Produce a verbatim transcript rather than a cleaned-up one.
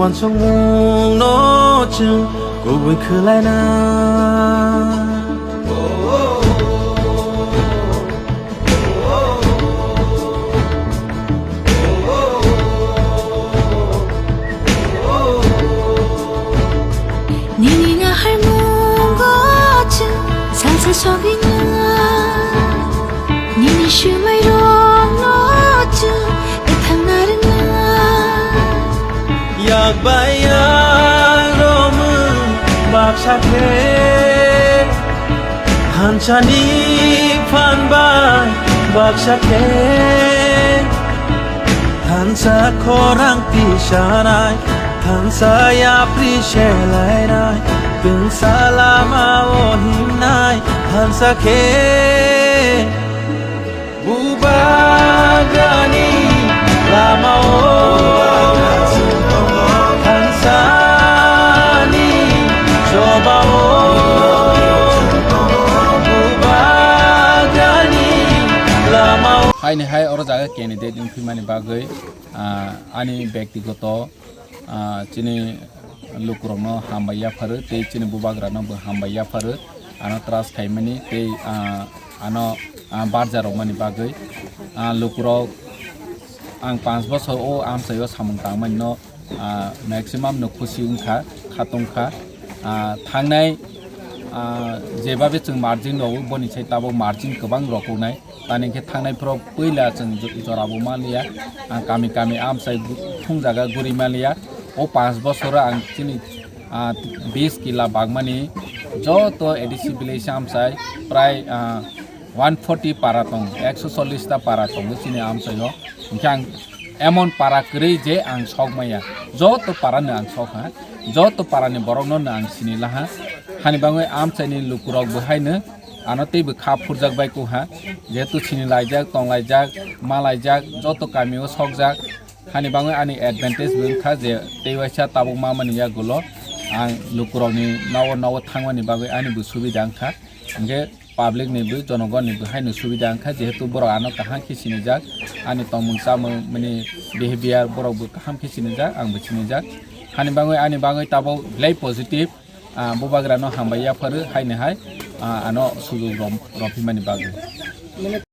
Uansukmungno chwng kubui khwlaina. Nini naharmungo chwng salsa sogwina. Nini swmairokno chwng ethangna rwna. Yak bai yak romwi baksa khe, thansani phan bai baksa khe. Thansa khorang tisanai, thansa yapri selainai, twngsa lama o himnai, thansa khe. Bubagrani lama o, thansani choba o, bubagrani lama o. Haini hai oro jaga candidate wngphimani bagwi, ah, ani bektigoto, ah, chini lukurokno hambai yapharo tei chini bubagrano bo hambai yapharo. Ano trust khaimani tei, ah, ano, ah, barja rwmani bagwi, ah, lukurok ang panch bosor o amchaio samung tangmani no, ah, maximum no khusi wngkha, khatungkha. Ah, thangnai, ah, jebabe chwng margin rwo boni sai tabuk margin kwbang rokoknai. Tani khe thangnai phoro puila chwng jo-, jorabo manliya. Ang kami kami amchai gu-, thung jaga guri manliya. O panch bosoro ang chini, ah, bis kila bagmani joto A D C village amchai prai, ah, one forty para tong, ekso chollish ta para tongo chini amchaio. Hinkhe ang emon para kwrwi je ang sok maya. Joto para no ang sok ha. Joto para ni borok no no ang sini laha. Hani bangwi amchai ni lukurok bo haino ano teibo kha phurjak bai kuha, jehetu sini laijak, tong laijak, ma laijak, joto kami o sokjak. Hani bangwi ani advantage bo wngkha je tei waisa tabuk ma mani yagulo ang lukurokni nogo nogo thangmani bagwi ani bo subida wngkha. Hinkhe public ni bo, jonogon ni bo haino subida wngkha, jehetu borok ano kaham khe sinijak, ani tongmung chamung mani behavior borok bo kaham khe sinijak, ang bo sinijak. Hani bangwi ani bagwi tabuk belai positive. Ah, bubagrano hambai yapharo, haini hai, ah, ano sujuk rom-, rophimani bagwi.